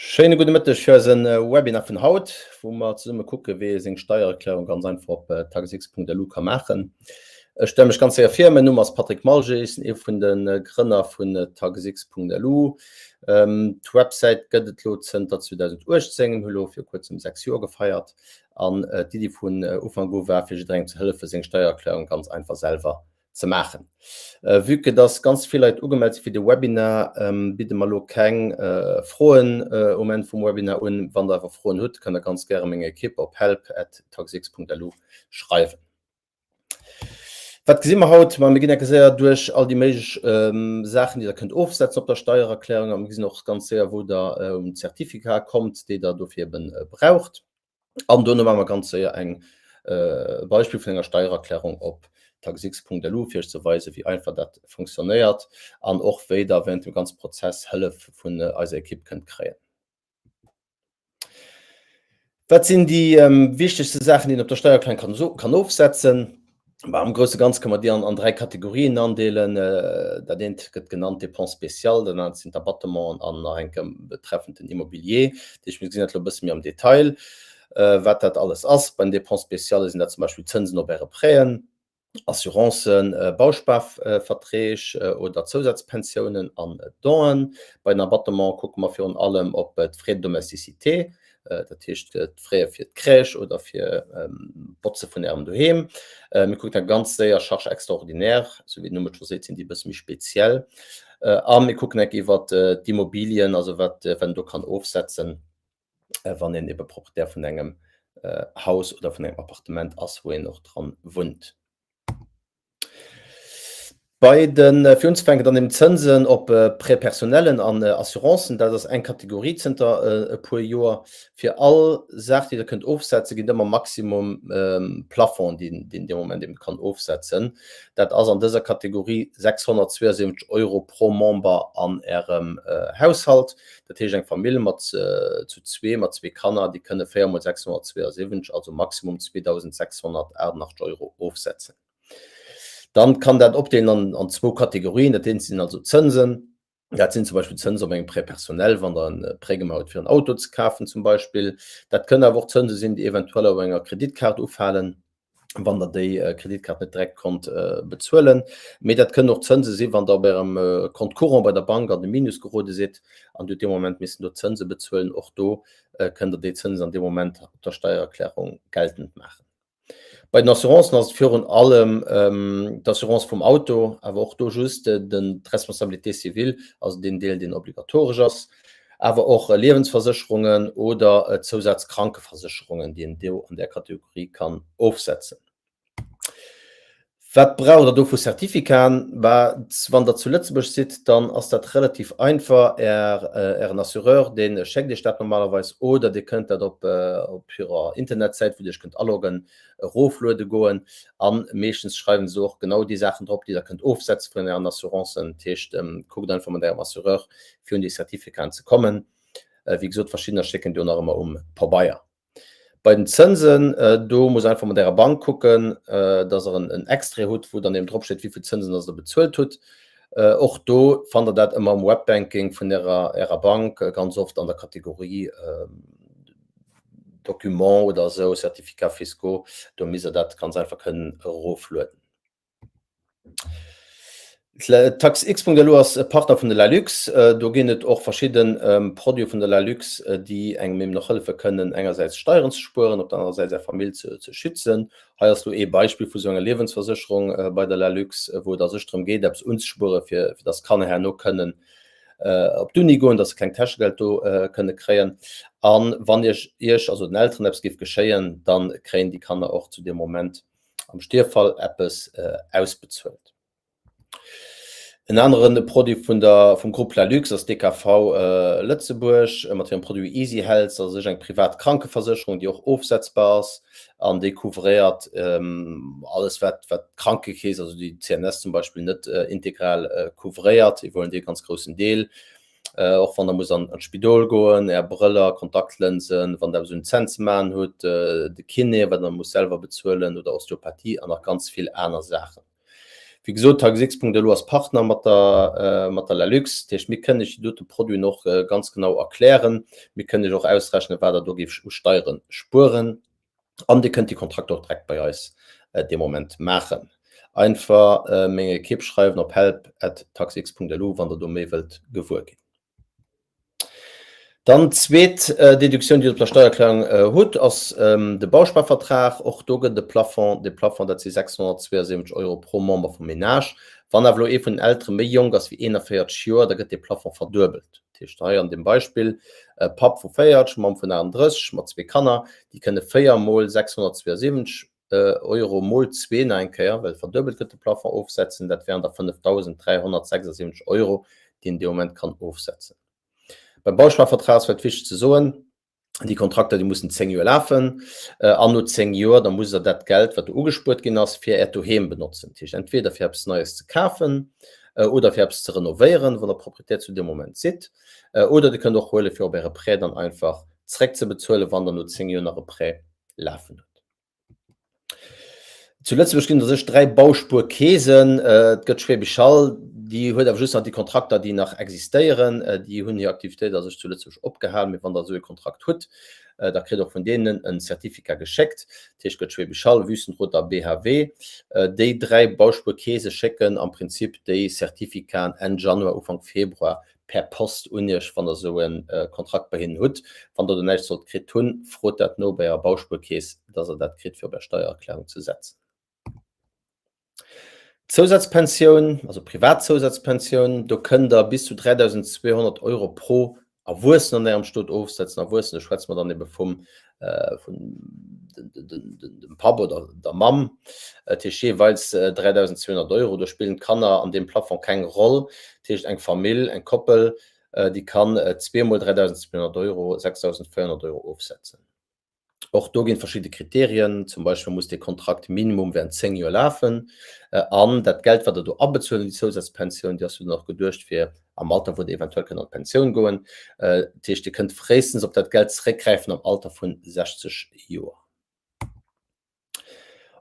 Schéine gudde Mëtteg fir eise Webinar vun haut, wou mer zesumme kucke wéi ee seng Steiererklärung ganz einfach op taxx.lu ka maachen. Ech stelle mech ganz séier vir, mäin Numm ass Patrick Malger, ech sinn ee vun de Grënner vun taxx.lu. D'Websäit gëtt et elo zënter 2018, mir hu elo vir kuerzem 6 Joer gefeiert an d'Iddi vun Ufank u war fir jidderengem ze hëllefe seng Steiererklärung ganz einfach selwer ze maachen. Vue que dass ganz vill Leit ugemellt si fir de Webinar, bidde mer elo keng Froen um Enn vum Webinar un. Wann der awer Froen hutt, kënnt der ganz gäre menger Ekipp op help@taxx.lu schreiwen. Wat gesi mer haut? Ma mir ginn enke séier duerch all déi méiglech Saachen, déi der kënnt ofsetzen op der Steiererklärung a mir gesinn och ganz séier, wou der un d'Certificatë kommt, déi der dofir eben braucht. An duerno maache mer ganz séier eng Beispill vun enger Steiererklärung op taxx.lu, fir iech ze weisen, wéi einfach dat funktionéiert an och wéi der während dem ganze Prozess Hëllef vun eiser Ekipp kënnt kréien. Wat sinn déi wichtegste Saachen, déi een op der Steiererklärung kann ofsetzen? Bah, am grousse Ganze kënne mer déi an 3 Kategorien andeelen. Dat eent gëtt genannt Dépenses spéciales, dat anert sinn d'Abattementen an nach eng Kéier betreffend den Immobilier. Dat heescht, mir gesinn dat elo e bësse méi am Detail, wat dat alles ass. Bei den Dépenses spéciales sinn dat zum Beispill Zënsen op Äre Prêten, Assurancen, Bausparverträg oder Zousazpensiounen an Donen. Bei den Abattementen kucke mer virun allem op d'Frais de domesticité, dat heescht d'Fraie fir d'Crèche oder fir d'Botze vun Ärem Doheem. Mir kucken da ganz séier Charges extraordinaires, esou wéi den Numm et scho seet, sinn déi e bësse méi speziell. A mir kucken enk iwwer d'Immobilien, also wat een do kann ofsetzen, wann een ebe Proprietär vun engem Haus oder vun engem Appartement ass, wou een och dran wunnt. Bei de, fir unzefänken, dann eben Zënsen op Prêts personnellen an Assurancen, dat ass eng Kategorie zënter e puer Joer. Fir all Saach, déi Der kënnt ofsetzen, ginn et ëmmer maximum Plafond, deen een dee Moment eben kann ofsetzen. Dat ass an dëser Kategorie 672 Euro pro Member an Ärem Haushalt. Dat heescht, eng Famill mat zu zwee, mat zwee Kanner, déi kënne 4 mol 672, also maximum 2.688 Euro ofsetzen. Dann kann dat opdeelen an, an zwou Kategorien. Dat eent sinn also Zënsen. Dat sinn zum Beispill Zënse op engem Prêt personnel, wann der en Prêt gemaach hutt, fir en Auto ze kafen zum Beispill. Dat kënnen awer och Zënse sinn, déi eventuell op enger Kreditkaart ufalen, wann der déi Kreditkaart net direkt konnt bezuelen. Mee dat kënnen och Zënse sinn, wann der op Ärem Compte courant bei der Bank an de Minus gerode sidd an Dir hutt dee Moment missen do Zënse bezuelen. Och do kënnt der déi Zënsen an deem Moment op der Steiererklärung geltend maachen. Bei den Assurancen ass et virun allem d'Assurance vum Auto, awer och do just den d'Responsabilité civile, also deen Deel, deen obligatoresch ass, awer och Liewensversécherungen oder Zousazkrankeversécherungen, déi een do an där Kategorie kann ofsetzen. Wat braucht der do vu Certificaten? Bah, wann der zu Lëtzebuerg sidd, dann ass dat relativ einfach. Är, Ären Assureur, dee schéckt Iech dat normalerweis oder Dir kënnt dat op, op hirer Internetsäit, wou Dir Iech kënnt aloggen, erofluede goen. A meeschtens schreiwen se och genau déi Saachen drop, déi Der kënnt ofsetze vun Ären Assurancen. Dat heescht, kuckt einfach mat Ärem Assureur, fir un déi Certificaten ze kommen. Wéi gesot, verschiddener schécken déi och nach ëmmer um Pabeier. Bei den Zënsen, do musst der einfach mat ärer Bank kucken, dass der en Extrait hutt, wou dann eben drop steet, wéi vill Zënsen dass der bezuelt hutt. Och do fannt der dat ëmmer am Webbanking vun ärer ärer Bank, ganz oft an der Kategorie Documents oder esou, Certificats fiscaux, do misst der dat ganz einfach kënnen eroflueden. Taxx.lu ass e Partner vun der Lalux. Do ginn et och verschidde Produite vun der Lalux, déi engem eben och hëllefe kënnen, engersäits Steieren ze spueren, op der anerer Säit säi Famill ze schützen. Hei ass elo ee Beispill vu sou enger Liewensversécherung bei der Lalux, wou et a sech drëm geet, eppes unzespueren, fir dass d'Kanner herno kënnen op d'Uni goen, dass se klengt Täschegeld do kënne kréien. A wann iech, iech, also den Elteren, eppes géif geschéien, da kréien déi Kanner och zu deem Moment am Stierffall eppes ausbezuelt. En anere Produit vun der, vum Grupp Lalux ass DKV Lëtzebuerg mat hirem Produit Easy Health, dat ass u sech eng privat Krankeversécherung, déi och ofsetzbar ass an déi couvréiert alles, wat, wat d'Krankekeess, also déi CNS zum Beispill, net integral couvréiert, iwwerhuelen déi e ganz groussen Deel. Och wann der musst an d'Spidol goen, är Brëller, Kontaktlënsen, wann der eppes un d'Zänn ze maachen hutt, de Kiné, wat der musst selwer bezuelen, oder Osteopathie an nach ganz vill aner Saachen. Wéi gesot, Taxx.lu ass Partner mat der mat der Lalux, dat heescht mir kënnen Iech déi dote Produiten och ganz genau erklären. Mir kënnen Iech och ausrechnen, wat Der do géift u Steiere spueren. An Dir kënnt déi Kontrakter och direkt bei eis dee Moment maachen. Einfach meng Ekipp schreiwen op help at taxx.lu, wann Der do méi wëllt gewuer ginn. Dann d'zweet Deduktioun, déi Der op der Steiererklärung hutt, ass de Bausparvertrag. Och do gëtt et e Plafond. Dee Plafond, dat si 672 Euro pro Member vum Menage. Wann awer elo ee vun den Eltere méi jonk ass wéi 41 Joer, da gëtt dee Plafond verduebelt. Dat heescht hei an deem Beispill, e Papp vu 40, Mamm vun 38 mat zwee Kanner, déi kënne 4 mol 672 Euro mol zwee nach eng Kéier, well verduebelt gëtt de Plafond, ofsetzen. Dat wären da 5.376 Euro, déi een dee Moment kann ofsetzen. Beim Bausparvertrag ass vläicht wichteg ze soen, déi Kontrakter, déi mussen 10 Joer lafen an no 10 Joer, da musst Der dat Geld, wat do ugespuert ginn ass, fir Äert Doheem benotzen. Dat heescht entweder fir eppes Neies ze kafen oder fir eppes ze renovéieren, wann Der Proprietär zu deem Moment sidd, oder Dir kënnt och huelen, fir op Äre Prêt dann einfach zréckzebezuelen, wann Der no 10 Joer nach e Prêt lafen hutt. Zu Lëtzebuerg ginn et u sech 3 Bauspuerkeesen. Et gëtt Schwäbisch Hall, déi huet awer just nach déi Kontrakter, déi nach existéieren. Déi hunn hir Aktivitéit a sech zu Lëtzebuerg opgehal. Mee wann Der esou ee Kontrakt hutt, da kritt Der och vun deenen en Certificat geschéckt. Dat heescht, gëtt Schwäbisch Hall, Wüstenrot a BHW. Déi 3 Bauspuerkeese schécken am Prinzip déi Certificaten Enn Januar, Ufank Februar per Post un Iech, wann Der esou e Kontrakt bei hinnen hutt. Wann Der do näischt sollt kritt hunn, frot dat no bei Ärer Bauspuerkeess, dass Der dat kritt, fir op Är Steiererklärung ze setzen. D'Zousazpensioun, also privat Zousazpensioun, do kënnt Der bis zu 3.200 Euro pro Erwuessenen an Ärem Stot ofsetzen. Erwuessene schwätze mer dann ebe vum vun dem Papp oder der Mamm, dat heescht jeeweils 3.200 Euro. Do spillen d'Kanner an deem Plafond keng Roll. Dat heescht eng Famill, eng Koppel, déi kann zweemol 3.200 Euro, 6.400 Euro ofsetzen. Och do ginn et verschidde Kriterien, zum Beispill muss dee Kontrakt minimum während 10 Joer lafen an dat Geld, wat Der do abezuelt an déi Zousazpensioun, déi ass jo dann och geduecht fir am Alter, wou Der eventuell kënnt an d'Pensioun goen. Dat heescht, Dir kënnt fréistens op dat Geld zeréckgräifen am Alter vu 60 Joer.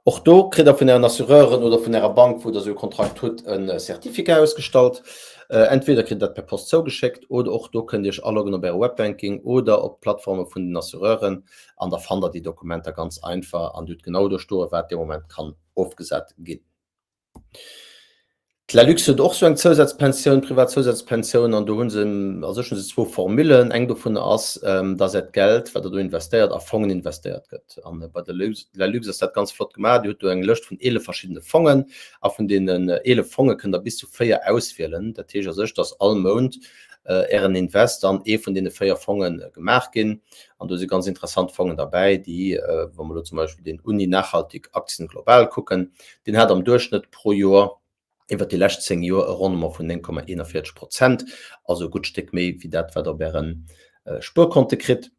Och do kritt Der vun Ären Assureuren oder vun Ärer Bank, wou Der esou e Kontrakt hutt, e Certificat ausgestallt. Entweder kritt Der dat per Post zougeschéckt oder och do kënnt Dir Iech aloggen op Äre Webbanking oder op d'Plattforme vun den Assureuren an da fannt Der déi Dokumenter ganz einfach an Dir hutt genau do stoen, wat dee Moment kann ofgesat ginn. D'Lalux huet och sou eng Zousazpensioun, privat Zousazpensioun, an do hu se, a sech hu se zwou Formullen. Eng dovunner ass, dass äert Geld, wat der do investéiert, a Fongen investéiert gëtt. An bei der Lalux ass dat ganz flott gemaach. Dir hutt do eng Lëscht vun 11 verschiddene Fongen a vun deenen 11 Fonge kënnt der bis zu 4 auswielen. Dat heescht a sech, dass all Mount ären Invest an ee vun deene 4 Fonge gemaach ginn. An do si ganz interessant Fongen derbäi, déi, wa mer elo zum Beispill den Uni Nachhaltig Aktien Global kucken, deen hat am Duerchschnëtt pro Joer iwwert déi lescht 10 Joer e Rendement vun 9,41 Prozent, also e gutt Stéck méi wéi dat, wat Der op Äre Spuerkonte kritt.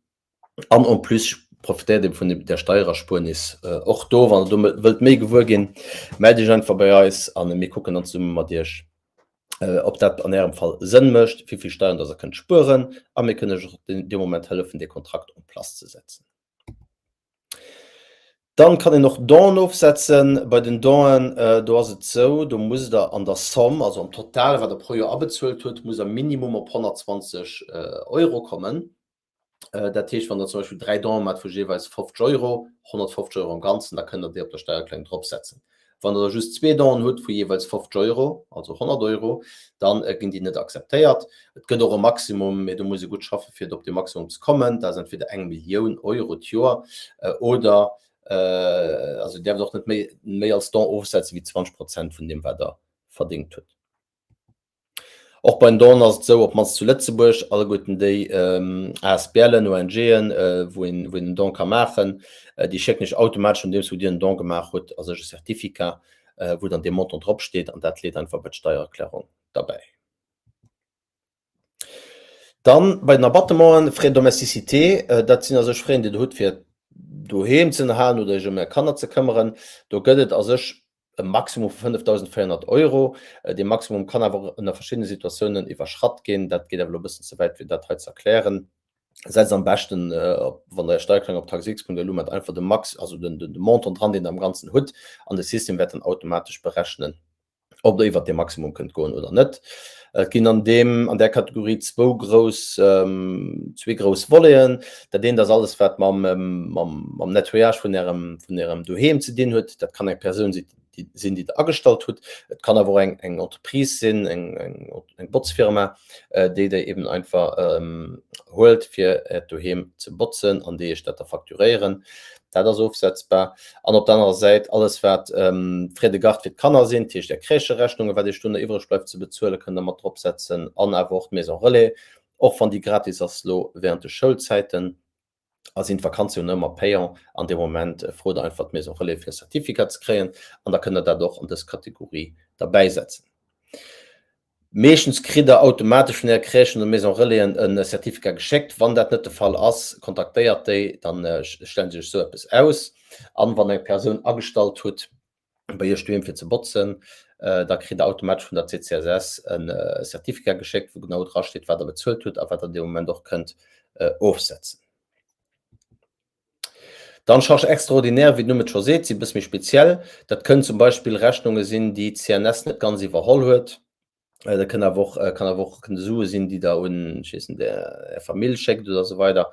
An en plus profitéiert ee vun der Steiererspuernis. Och do, wann Der do wëllt méi gewuer ginn, mellt Iech einfach bei eis a mir kucken dann zesumme mat Iech, ob dat an Ärem Fall Sënn mécht, wéi vill Steieren dass Der kënnt spueren a mir kënnen Iech och dee Moment hëllefen, dee Kontrakt en place ze setzen. Dann kann een och Donen ofsetzen. Bei den Donen, do ass et esou, do musst Der an der Somme, also am Total, wat Der pro Joer abezuelt hutt, musst Der minimum op 120 Euro kommen. Dat heescht, wann Der zum Beispill 3 Donen maacht vu jeeweils 50 Euro, 150 Euro am Ganzen, da kënnt Der déi op der Steiererklärung dropsetzen. Wann Der da just zwee Donen hutt vu jeeweils 50 Euro, also 100 Euro, dann ginn déi net akzeptéiert. Et gëtt och e Maximum, mee do muss ee gutt schaffen, fir op dee Maximum ze kommen. Dat ass entweder eng Millioun Euro d'Joer oder, also Dir däerft och net méi méi als Don ofsetzen wéi 20 Prozent vun deem, wat Der verdéngt hutt. Och bei den Donen ass et esou, op d'mannst zu Lëtzebuerg, alleguerten déi ASBLen, ONGen, wou een, wou een en Don ka maachen, déi schécken iech automatesch, nodeems wou Dir en Don gemaach hutt, a sech e Certificat, wou dann dee Montant dropsteet an dat leet einfach bei d'Steiererklärung derbäi. Dann bei den Abattementen, Frais de domesticité, dat sinn a sech Frais, déi Der hutt, fir doheem ze ënnerhalen oder Iech ëm Är Kanner ze këmmeren. Do gëtt et a sech e Maximum vu 5.400 Euro. Dee Maximum kann awer och ënner verschiddene Situatiounen iwwerschratt ginn. Dat geet awer elo e bëssen ze wäit, fir dat hei ze erklären. Setzt am beschten, wann Der Är Steiererklärung op taxx.lu maacht, einfach de Max, also de Montant dran, deen Der am Ganzen hutt, an de System wäert dann automatesch berechnen, Ob Der iwwert dee Maximum kënnt goen oder net. Et ginn an deem, an där Kategorie zwou grouss, zwee grouss Voleten. Dat eent ass alles, wat mam, mam, mam Nettoyage vun Ärem, vun Ärem Doheem ze dinn huet. Dat kann eng Persoun si, déi, sinn, déi Der agestallt hutt. Et kann awer och eng, eng Entreprise sinn, eng, eng, eng Botzfirma, déi Der eben einfach huelt, fir Äert Doheem ze botzen an déi Iech dat da facturéieren. Dat ass ofsetzbar. An op der anerer Säit alles, wat Frais de garde fir d'Kanner sinn, dat heescht Är Crècherechnungen, wat Iech do nach iwwreg bleift ze bezuelen, kënnt Der mat dropsetzen. An awer och d'Maison relais, och wann déi gratis ass elo während de Schoulzäiten, a sinn d'Vakanze jo nach ëmmer payant. An deem Moment frot Der einfach d'Maison relais fir e Certificat ze kréien an da kënnt Der dat och an dës Kategorie derbäisetzen. Meeschtens kritt der automatesch vun äre Crèchen oder Maison Relaisen e Certificat geschéckt. Wann dat net de Fall ass, kontaktéiert déi, dann stellen se iech esou eppes aus. An wann eng Persoun agestallt hutt bei iech doheem fir ze botzen, da kritt der automatesch vun der CCSS e Certificat geschéckt, wou genau dra steet, wat der bezuelt hutt a wat der dee Moment och kënnt ofsetzen. Dann Charges extraordinaires, wéi den Numm et scho seet, si e bësse méi speziell. Dat kënnen zum Beispill Rechnunge sinn, déi d'CNS net ganz iwwerholl huet. Dat kënn awer och, kann awer och kënne Sue sinn, déi Der un, ech weess net, Är Famill schéckt oder esou weider,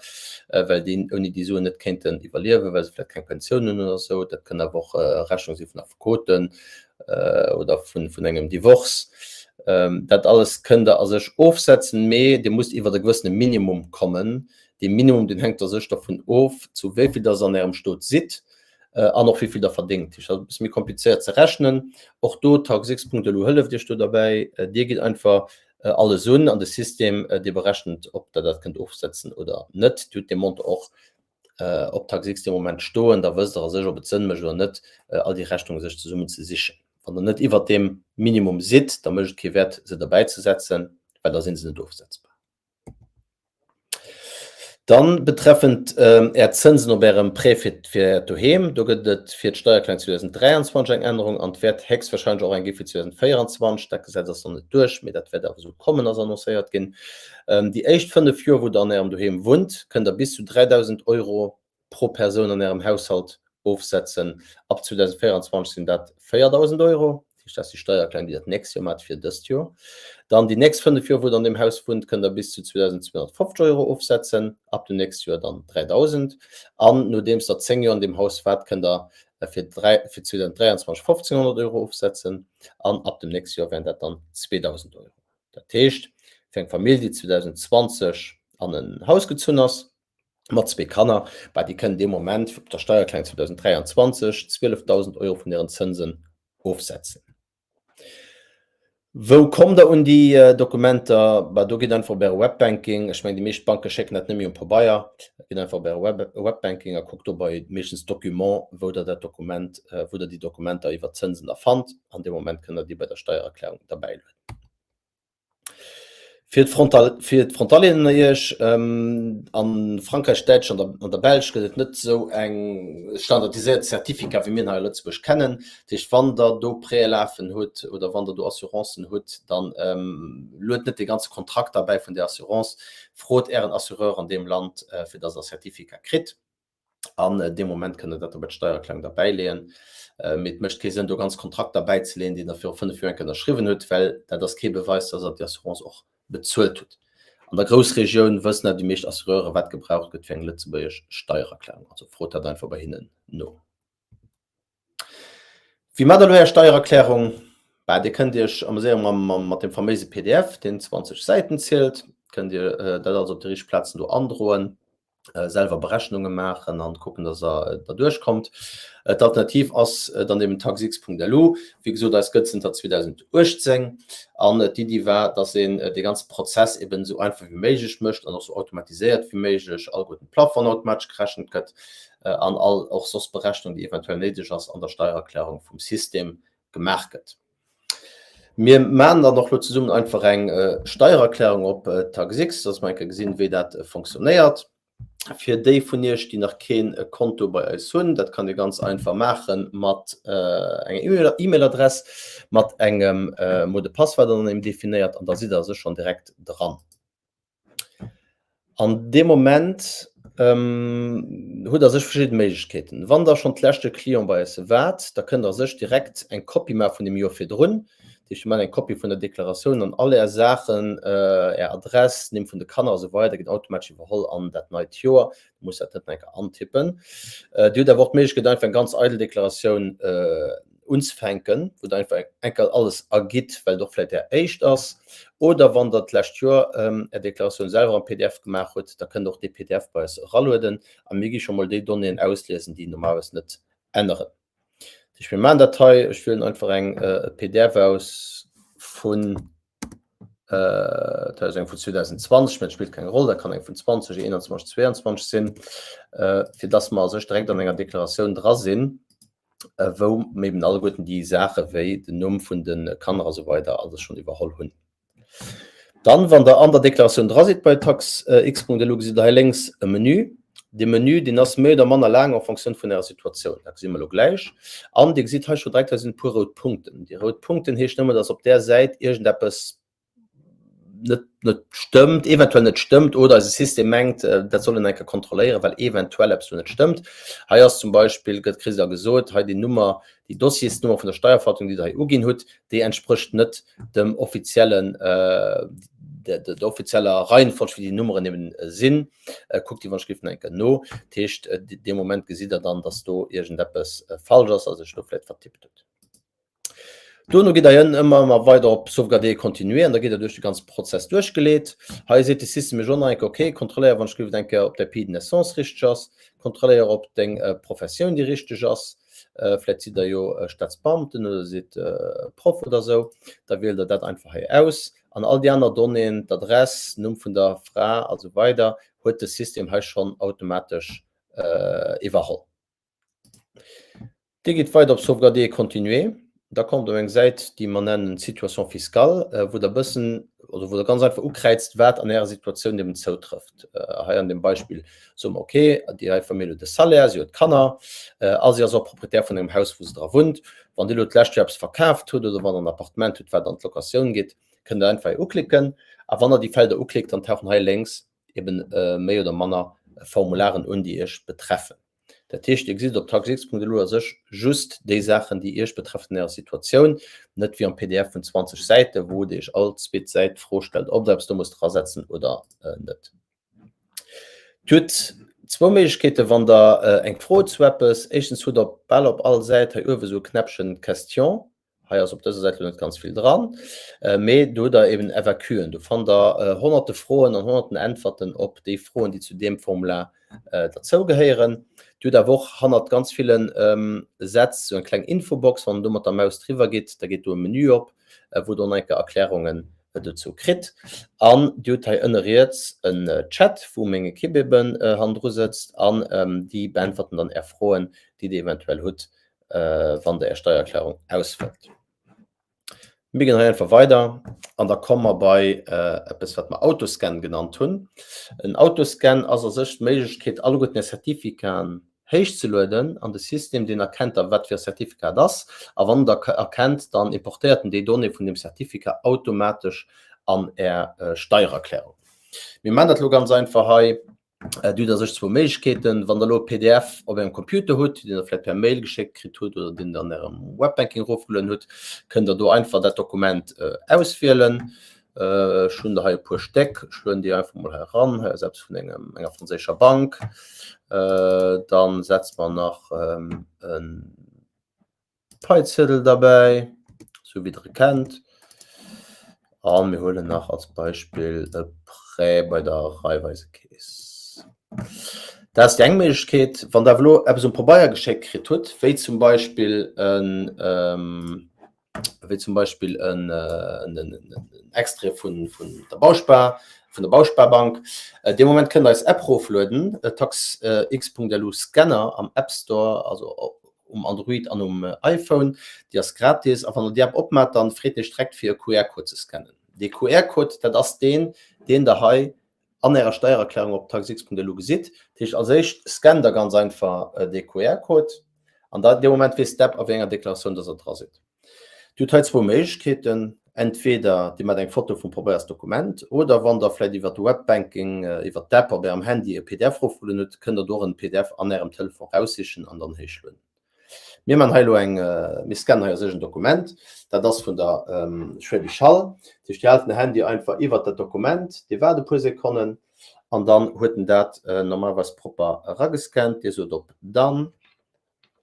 well déi ouni déi Suen net kéinten iwwerliewen, well se vläicht keng Pensioun hunn oder esou. Dat kënn awer och Rechnunge si vun Affekoten oder vun, vun engem Divorce. Dat alles kënnt Der a sech ofsetzen, mee Dir musst iwwert e gewëssene Minimum kommen, Dee Minimum, deen hänkt a sech dervun of, zu wéi vill dass Der an Ärem Stot sidd an och wéi vill Der verdéngt. Dat ass e bësse méi komplizéiert ze rechnen. Och do, taxx.lu hëlleft Iech do derbäi. Dir gitt einfach alles un an de System, dee berechent, ob Der dat kënnt ofsetzen oder net. Dir hutt dee Montant och op taxx dee Moment stoen. Da wësst Der a sech, ob et Sënn mécht oder net, all déi Rechnunge sech zesummen ze sichen. Wann Der net iwwert deem Minimum sidd, da mécht et kee Wäert, se derbäizesetzen, well da si se net ofsetzbar. Dann betreffend Är Zënsen op Ärem Prêt fir fir Äert Doheem, do gëtt et fir d'Steiererklärung 2023 eng Ännerung an et wäert héchstwahrscheinlech och eng gi fir 2024. Dat Gesetz ass nach net duerch, mee dat wäert awer esou kommen, ass annoncéiert ginn. Déi éischt 5 Joer, wou Der an Ärem Doheem wunnt, kënnt Der bis zu 3.000 Euro pro Persoun an Ärem Haushalt ofsetzen. Ab 2024 sinn dat 4.000 Euro. Dat heescht, dat ass déi Steiererklärung, déi Der d'nächst Joer maacht fir dëst Joer. Dann déi nächst 5 Joer, wou Der an deem Haus wunnt, kënnt Der bis zu 2.250 Euro ofsetzen, ab dem nächste Joer dann 3.000. An nodeems Der 10 Joer an deem Haus waart, kënnt Der fir 2023 1.500 Euro ofsetzen an ab dem nächste Joer wären dat dann 2.000 Euro. Dat heescht, fir eng Famill, déi 2020 an en Haus gezunn ass, mat zwee Kanner, bah déi kënnen dee Moment op der Steiererklärung 2023 12.000 Euro vun hiren Zënsen ofsetzen. Wou kommt der un déi Dokumenter? Bah do gitt einfach op äre Webbanking, ech mengen déi meescht Banke schécken dat net méi um Pabeier, gitt einfach op äre Web Webbanking a kuckt do bei meeschtens Documents, wou der dat Dokument, wou der déi Dokumenter iwwer d'Zënsen da fannt an dee Moment kënnt der déi bei der Steiererklärung derbäilueden. Fir d'Frontalieren ënner Iech, A Frankräich, Däitschland an der Belsch gëtt et net esou eng standardiséiert Certificat, wéi mir en hei a Lëtzebuerg kennen. Dat heescht, wann Der do Prêtë lafen hutt oder wann Der do Assurancen hutt, da luet net dee ganze Kontrakt derbäi vun där Assurance. Frot Ären Assureur an deem Land, fir datt Der e Certificat kritt. An dee Moment kënnt Der dat da bei d'Steiererklärung derbäileeën. Mee et mécht kee Sënn, do ganz Kontrakter bäizeleeën, déi Der viru 5 Joer eng Kéier ënnerschriwwen hutt, well dat ass kee Beweis, dass Der déi Assurance och bezuelt hutt. An der Groussregioun wëssen awer déi meescht Assureuren, wat gebraucht gëtt fir eng lëtzebuergesch Steiererklärung. Also frot dat einfach bei hinnen no. Wéi maacht der elo Är Steiererklärung? Bah, Dir kënnt Iech ameséiere mat deem faméise pdf, deen 20 Säiten zielt. Kënnt Dir dat alles op déi richteg Plazen do androen, selwer Berechnunge maachen an kucken, dass Der derduerch kommt. D'Alternativ ass dann eben taxx.lu. Wéi gesot, eis gëtt zënter 2018 an d'Iddi war, dass een dee ganze Prozess eben esou einfach wéi méiglech mécht an och esou automatiséiert wéi méiglech, alleguerten d'Plafongen automatesch gerechent gëtt. an all och soss Berechnung, déi eventuell néideg ass, an der Steiererklärung vum System gemaach gëtt. Mir maachen dann och lo zesummen einfach eng Steiererklärung op Taxx, dass mer eng Kéier gesinn, wéi dat fonctionnéiert. Fir déi vun Iech, déi nach keen Konto bei eis hunn, dat kann Dir ganz einfach maache mat enger E-Mail-Adress, mat engem Mot de passe, wat Der dann eben definéiert, an da sidd Der a sech schonn direkt dran. An deem Moment hutt Der sech verschidde Méiglechkeeten. Wann Der schonn d'leschte Client bei eis waart, da kënnt Der sech direkt eng Kopie maache vun dem Joer virdrun. Dat heescht, mir maachen eng Kopie vun der Deklaratioun an all Är Saachen, Är Adress, d'Nimm vun de Kanner a sou weider ginn automatesch iwwerholl an dat neit Joer. Dir musst dat net nach eng Kéier antippen. Dir hutt awer och d'Méiglechkeet, einfach eng ganz eidel Deklaratioun unzefänken, wou Der einfach enker alles agitt, well et och vläicht Är éischt ass. Oder wann Der d'lescht Joer Är Deklaratioun selwer am pdf gemaach hutt, da kënnt Der och dee pdf bei eis eralueden a mir gi scho mol déi Donnéeën ausliesen, déi normalerweis net änneren. Dat heescht, mir maachen dat hei, ech wielen einfach eng pdf aus vun, dat hei ass eng vun 2020, mä dat spillt keng Roll, dat kann eng vun 20, 21, 22 sinn, fir dass mer a sech direkt an enger Deklaratioun dra sinn, wou mer eben alleguerten déi Saache wéi den Numm vun de Kanner a sou weider alles schonn iwwerholl hunn. Dann, wann Der an der Deklaratioun dra sidd bei taxx.lu, gesitt Der hei lénks e Menü. Dee Menü, deen ass méi oder manner laang en Fonctioun vun Ärer Situatioun. Dat gesi mer elo gläich. An Dir gesitt hei scho direkt, hei sinn e puer rout Punkten. Déi rout Punkten heescht nëmme, dass op där Säit iergendeppes net, net stëmmt, eventuell net stëmmt oder eise System mengt, dat soll en eng Kéier kontrolléieren, well eventuell eppes do net stëmmt. Hei ass zum Beispill, gëtt, kritt Der gesot, hei déi Nummer, déi Dossiersnummer vun der Steierverwaltung, déi Der hei uginn hutt, déi entsprécht net dem offiziellen, der offizieller Reihenfolg, wéi déi Nummeren eben sinn. Kuckt déi wann ech géif nach eng Kéier no. Dat heescht, dee Moment gesitt Der dann, dass do iergendeppes falsch ass a sech do vläicht vertippt hutt. Dono gitt Der ënnen ëmmer ëmmer weider op Sauvegarder et continuer an da gitt Der duerch de ganze Prozess duerchgeleet. Hei seet de System Iech och nach eng Kéier, ok, kontrolléier wann ech géif eng Kéier, ob däi Pays de naissance richteg ass, kontrolléier ob deng Professioun déi richteg ass, vläicht sidd Der jo Staatsbeamten oder sidd Proff oder sou, da wielt Der dat einfach hei aus an all déi aner Donnéeën, d'Adress, Numm vun der Fra a sou weider huet de System hei schonn automatesch iwwerholl. Dir gitt weider op Sauvegarder et continuer. Da kommt op eng Säit, déi mer nennen Situation fiscale, wou Der e bëssen oder wou Der ganz einfach ukräizt, wat an Ärer Situatioun eben zoutrëfft. Hei an deem Beispill soe mer, okay, déi hei Famill huet e Salaire, si huet Kanner a si ass och Proprietär vun engem Haus, wou se dra wunnt. Wann Dir elo d'lescht Joer eppes verkaaft hutt oder wann Der en Appartement hutt, wat an d'Locatioun geet, kënnt Der einfach hei uklicken. A wann Der déi Felder uklickt, dann tauchen hei lénks eben méi oder manner Formularen un, déi Iech betreffen. Dat heescht, Dir gesitt op taxx.lu a sech just déi Saachen, déi Iech betreffen an Ärer Situatioun, net wéi am pdf vun 20 Säiten, wou Dir Iech all zweet Säit d'Fro stellt, ob Der eppes do musst erasetzen oder net. Dir hutt zwou Méiglechkeeten, wann Der eng Fro hutt zu eppes. Éischtens hutt Der bal op all Säit hei uewe sou e Knäppchen Question. Hei ass op dëser Säit lo net ganz vill dran, mee do hutt der eben FAQen. Do fannt der honnerte Froen an honnerten Äntwerten op déi Froen, déi zu deem Formular derzou gehéieren. Dir hutt awer och hannert ganz ville Sätz sou eng kleng Infobox. Wann der do mat der Maus driwwer gitt, da geet do e Menü op, wou der och nach eng Kéier Erklärungen dozou kritt. An dir hutt hei ënne riets en Chat, wou meng Ekipp eben hannendru sëtzt an déi beäntwerten dann är Froen, déi dir eventuell hutt wann Der Är Steiererklärung ausfëllt. Mir ginn hei einfach weider an da komme mer bei eppes, wat mer Autoscan genannt hunn. En Autoscan ass a sech d'Méiglechkeet, alleguerten Är Certificaten héichzelueden an de System, deen erkennt da, wat fir e Certificat et ass. A wann en da erkennt, dann importéiert en déi Donnée vun deem Certificat automatesch an Är Steiererklärung. Mir maachen dat elo ganz einfach hei. Dir hutt a sech zwou Méiglechkeeten, Wann der elo e pdf op ärem Computer hutt, deen der vläicht per Mail geschéckt kritt hutt oder deen der an ärem Webbanking erofgelueden hutt, kënnt der do einfach dat Dokument auswielen. Ech hunn der hei e puer Stéck, ech lueden déi einfach mol hei eran. Hei ass eppes vun engem, enger franséischer Bank. Dann setze mer nach e Paiziedel derbäi, sou wéi der e kennt. A mir huelen nach als Beispill e Prêt bei der Raiffeisekeess. Dat ass déi eng Méiglechkeet. Wann der awer elo eppes um Pabeier geschéckt kritt hutt, wéi zum Beispill en, wéi zum Beispill en Extrait vun der Bauspar, vun der Bausparbank, dee Moment kënnt der eis App eroflueden, taxx.lu Scanner am App Store, also um Android an um iPhone. Déi ass gratis a wann der déi App opmaacht, dann freet en iech direkt fir e QR-Code ze scannen. Dee QR-Code, dat ass deen, deen der hei an ärer Steiererklärung op taxx.lu gesitt. Dat heescht, als éischt scannt der ganz einfach dee QR-Code an da dee Moment weess d'App a wéi enger Deklaratioun dass der dra sidd. Dir hutt hei zwou Méiglechkeeten, Entweder Dir maacht eng Foto vum Pabeiersdokument oder wann der vläicht iwwer de Webbanking, iwwer d'App op Ärem Handy e pdf erofgelueden hutt, kënnt der do och en pdf an Ärem Telefon raussichen an dann héichlueden. Mir man hei elo eng, mir scannen hei a sech en Dokument, dat ass vun der Schwäbisch Hall. Dat heescht, Dir haalt den Handy einfach iwwert dat Dokument, Dir waart e puer Sekonnen an dann huet en dat normalerweis propper eragescannt. Dir sot op Done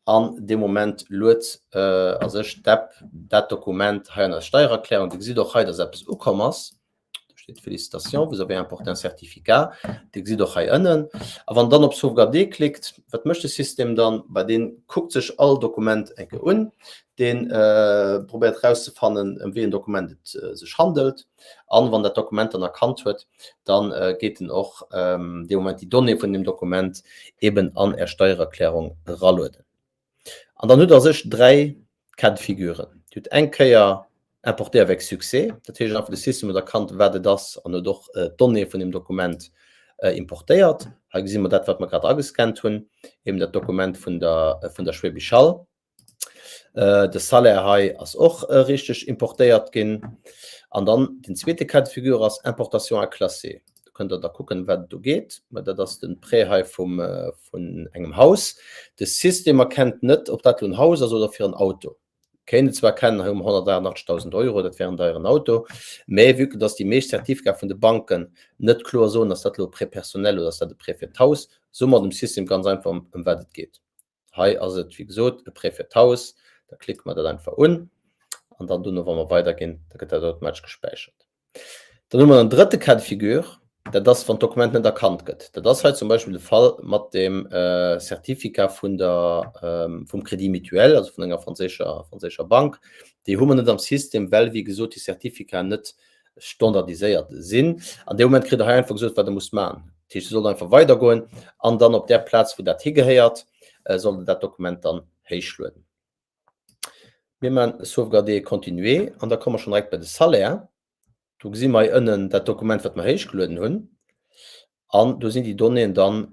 an dee Moment luet a sech d'App dat Dokument hei an eis Steiererklärung. Dir gesitt och hei, dass eppes ukomm ass. Do steet Félicitations, vous avez importé un certificat. Dir gesitt och hei ënnen. A wann Der dann op Sauvegarder klickt, wat mécht de System dann? Bah, dee kuckt sech all Dokument eng Kéier un. Dee probéiert erauszefannen, ëm wéi en Dokument et sech handelt. An wann dat Dokument dann erkannt huet, da geet en och dee Moment déi Donnée vun deem Dokument eben an Är Steiererklärung eralueden. An dann hutt Der a sech 3 Cas de figuren. Dir hutt eng Kéier importé avec succès, dat heescht einfach de System huet erkannt, wat et ass an huet och d'Donnéeë vun deem Dokument importéiert. Hei gesi mer dat, wat mer grad agescannt hunn, eben dat Dokument vun der, vun der Schwäbisch Hall. De Salaire hei ass och richteg importéiert ginn. An dann den zweete Cas de figure ass Importation à classer. Do kënnt Der da kucken, wat et do geet. Mä dat ass de Prêt hei vum, vun engem Haus. De System erkennt net, ob dat elo en Haus ass oder fir en Auto. Kéint et zwar erkennen, hei hu mer 188.000 Euro, dat wär en deieren Auto, mä vue que dass déi meescht Certificate vun de Banken net kloer soen, ass dat elo e Prêt personnel oder ass dat e Prêt fir d'Haus, soe mer dem System ganz einfach, ëm wat et geet. Hei ass et, wéi gesot, e Prêt fir d'Haus, da klicke mer dat einfach un an dann dono, wa mer weiderginn, da gëtt dat automatesch gespäichert. Dann hu mer en drëtte Cas de figure, dat ass, wann d'Dokument net erkannt gëtt. Dat ass hei zum Beispill de Fall mat dem Certificat vun der, vum Crédit Mutuel, also vun enger franséischer, franséischer Bank. Déi hu mer net am System, well, wéi gesot, déi Certificaten net standardiséiert sinn. An deem Moment kritt Der hei einfach gesot, wat Der musst maachen. Dat heescht, Dir sollt einfach weidergoen an dann op där Plaz, wou dat higehéiert, sollt Der dat Dokument dann héichlueden. Mir maachen Sauvegarder et continuer an da komme mer schonn direkt bei de Salaire. Do gesi mer hei ënnen dat Dokument, wat mer héichgelueden hunn. An do sinn déi Donnéeën dann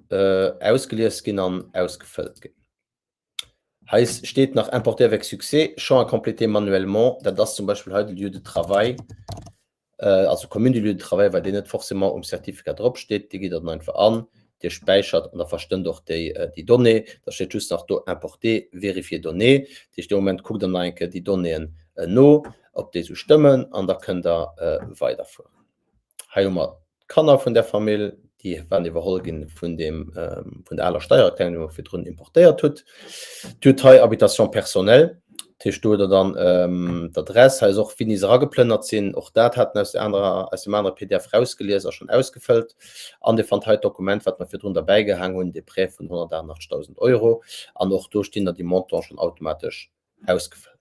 ausgelies ginn an ausgefëllt ginn. Hei steet nach Importer avec succès, champ à compléter manuellement. Dat ass zum Beispill hei de Lieu de travail. Also Commune du lieu de travail, well deen net forcément um Certificat drop steet, dee gitt Der dann einfach an, Dir späichert an da verstëmmt och déi déi Donnée. Da steet just nach do importer, vérifier données. Dat heescht, dee Moment kuckt Der nach eng Kéier déi Donnéeën no, ob déi esou stëmmen an da kënnt Der weiderfueren. Hei hu mer D'Kanner vun där Famill, déi waren iwwerholl ginn vun deem, vun der aler Steiererklärung, déi mer virdrun importéiert hutt. Dir hutt hei Habitation personnelle, dat heescht do hutt Der dann d'Adress. Hei ass och wéini se erageplënnert sinn, och dat hat en aus der anerer, aus deem anere PDF rausgelies a schonn ausgefëllt. An Dir fannt hei d'Dokument, wat mer virdrun derbäigehaang hunn, dee Prêt vun 188.000 Euro. An och do stinn der déi Montanten schonn automatesch ausgefëllt.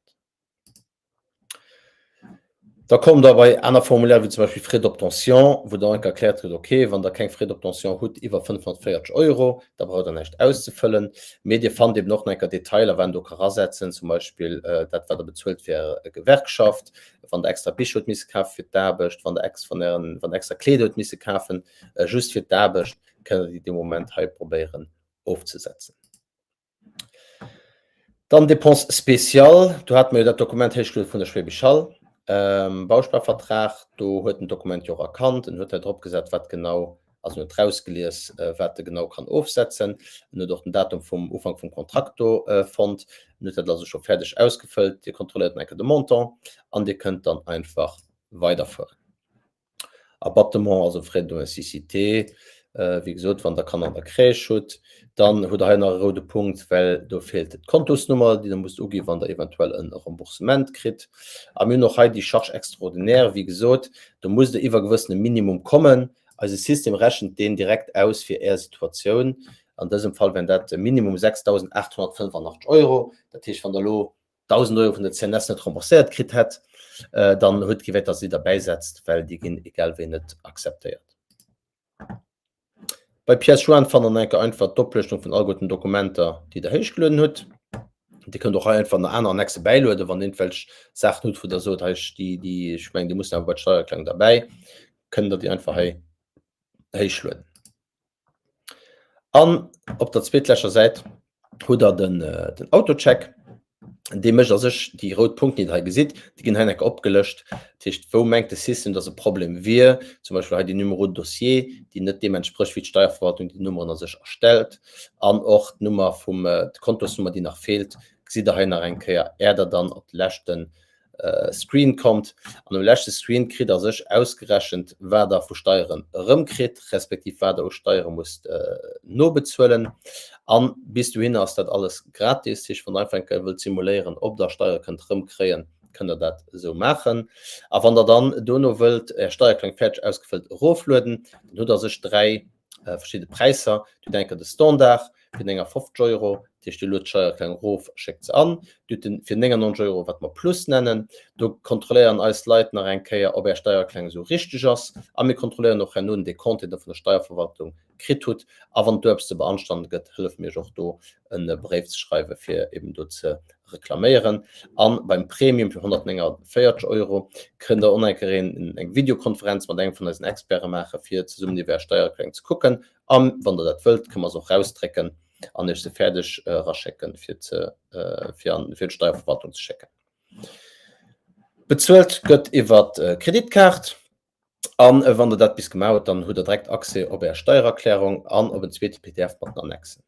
Da kommt der bei aner Formulaire wéi zum Beispill Frais d'obtention, wou dann enk erkläert gëtt, okay, wann der keng Frais d'obtention hutt iwwer 540 Euro, da braucht der näischt auszefëllen. Mee Dir fannt eben och nach enker Detailer, wat een do ka rasetzen, zum Beispill dat, wat der bezuelt fir Är Gewerkschaft, wann der extra Bicher hutt misse kafe fir d'Aarbecht, wann der ex wann Ären wann der extra Kleeder hutt misse kafen just fir d'Aarbecht, kënnt der déi dee Moment hei probéieren ofzesetzen. Dann Dépenses spéciales, do hate mer jo dat Dokument héichgeluede vun der Schwäbisch Hall, Bausparvertrag. Do huet en d'Dokument jo och erkannt. En huet hei drop gesat, wat genau, also en huet rausgelies, wat e genau kann ofsetzen. En huet och den Datum vum Ufank vum Kontrakt do fonnt. En huet dat also scho fäerdeg ausgefëllt. Dir kontrolléiert nach eng Kéier de Montant an Dir kënnt dann einfach weiderfueren. Abattement, also Frais de domesticité, wéi gesot, wann Der Kanner an der Crèche hutt. Dann hutt Der hei nach e roude Punkt, well do feelt d'Kontosnummer, déi Der musst uginn, wann Der eventuell e Remboursement kritt. A mir hunn och hei déi Charge extraordinaire, wéi gesot, do musst Der iwwer e gewëssene Minimum kommen. Eise System rechent deen direkt aus fir Är Situatioun. An dësem Fall wären dat minimum 6.885 Euro. Dat heescht, wann Der elo 1.000 Euro vun der CNS net rembourséiert kritt hätt, dann huet kee Wäert, dass se derbäisetzt, well déi ginn egal wéi net akzeptéiert. Bei Pièces jointes fannt der nach eng Kéier einfach d'Oplëschtung vun alleguerten Dokumenter, déi der héichgelueden hutt. Dir kënnt och hei einfach nach aner Annexe bäilueden, wann der iergendwelch Saachen hutt, wou der sot, hei déi, déi, ech mengen, déi mussen awer bei d'Steiererklärung derbäi, kënnt der déi einfach hei héichlueden. An op der zweetleschter Säit hutt der den, den Autocheck. Dee mécht a sech déi rout Punkten, déi der hei gesitt, déi ginn hei enke opgelëscht. Dat heescht, wou mengt de System, dass e Problem wier? Zum Beispill hei déi Numéro de dossier, déi net deem entsprécht, wéi d'Steierverwaltung déi Nummeren a sech erstellt. An och d'Nummer vum, d'Kontosnummer, déi nach feelt. Gesitt der hei nach eng Kéier, är der dann op de leschte Screen kommt. An um leschte Screen kritt der sech ausgerechent, wat der vu Steieren erëmkritt, respektiv wat der u Steiere musst nobezuelen. An bis dohinner ass dat alles gratis. Dat heescht, wann der einfach eng Kéier wëllt simuléieren, ob der Steiere kënnt erëmkréien, kënnt der dat esou maachen. A wann der dann dono wëllt Är Steiererklärung fäerdeg ausgefëllt eroflueden, dann hutt der sech 3 verschidde Präisser. Dir hutt eng Kéier de Standard fir 59 Euro, dat heescht Dir luet d'Steiererklärung erof, schéckt se an. Dir hutt den fir 99 Euro, wat mer Plus nennen. Do kontrolléieren eis Leit nach eng Kéier, ob Är Steiererklärung esou richteg ass. A mir kontrolléieren och herno den Decompte, deen Der vun der Steierverwaltung kritt hutt. A wann et do eppes ze beanstanden gëtt, hëllefe mir Iech och do e Bréif ze schreiwen, fir eben do ze reklaméieren. A beim Premium fir 149 Euro kënnt Der och nach eng Kéier eng Videokonferenz mat engem vun eisen Experte maachen, fir zesummen iwwer Är Steiererklärung ze kucken. A wann Der dat wëllt, kënne mer se och rausdrécken an Iech se fäerdeg eraschécken, fir ze fir an fir d'Steierverwaltung ze schécken. Bezuelt gëtt iwwer Kreditkaart. An wann Der dat bis gemaach hutt, dann hutt Der direkt Accès op Är Steiererklärung an op en zweete pdf mat den Annexen.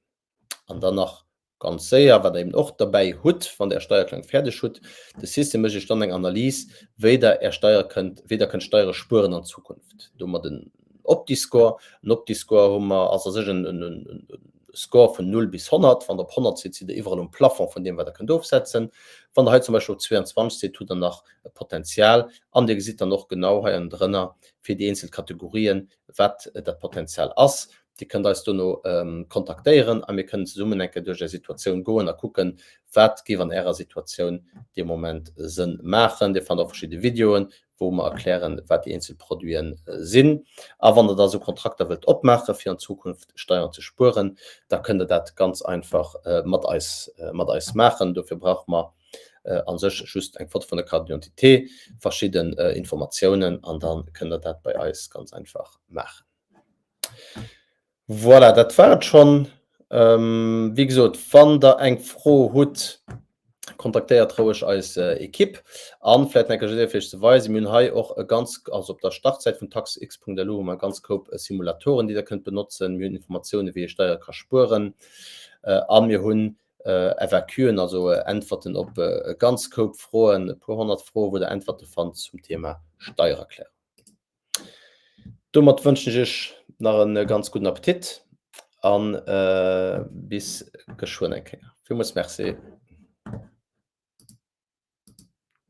An dann nach ganz séier, wat Der eben och derbäi hutt, wann Der Är Steiererklärung fäerdeg hutt, de System mécht Iech dann eng Analys, wéi Der Är Steiere kënnt, wéi Der kënnt Steiere spueren an Zukunft. Do hu mer den Opti-Score. En Opti-Score hu mer, ass a sech en Score vun 0 bis 100. Wann Der op 100 sidd, sidd Der iwwerall um Plafond vun deem, wat Der kënnt ofsetzen. Wann Der hei zum Beispill op 22 sidd, hutt Der nach e Potenzial. An Dir gesitt dann och genau hei ënnendrënner fir déi eenzel Kategorien, wat dat Potenzial ass. Dir kënnt eis dono kontaktéieren a mir kënnen zesummen eng Kéier duerch Är Situatioun goen a kucken, wat géif an Ärer Situatioun dee Moment Sënn maachen. Dir fannt och verschidde Videoen, wou mer erklären, wat déi eenzel Produiten sinn. A wann Der da sou Kontrakter wëllt opmaachen, fir an Zukunft Steieren ze spueren, da kënnt Der dat ganz einfach mat eis mat eis maachen. Dofir brauche mer a sech just eng Foto vun der Carte d'identité, verschidden Informatiounen an da kënnt Der dat bei eis ganz einfach maachen. Voilà, dat war et schonn. Wéi gesot, wann Der eng Fro hutt, kontaktéiert roueg eis Ekipp. A vläicht nach eng Kéier, fir Iech ze weisen, mir hunn hei och e ganz, also op der Startsäit vun taxx.lu hu mer e ganz Koup Simulatoren, déi Der kënnt benotzen. Mir hunn Informatiounen, wéi ee Steiere ka spueren. A mir hunn FAQen, also Äntwerten op e ganz Koup Froen, e puer honnert Froen, wou Der Äntwerte fannt zum Thema Steiererklärung. Domat wënschen ech iech nach e ganz gudden Appetit an bis geschwënn eng Kéier. Villmools Merci.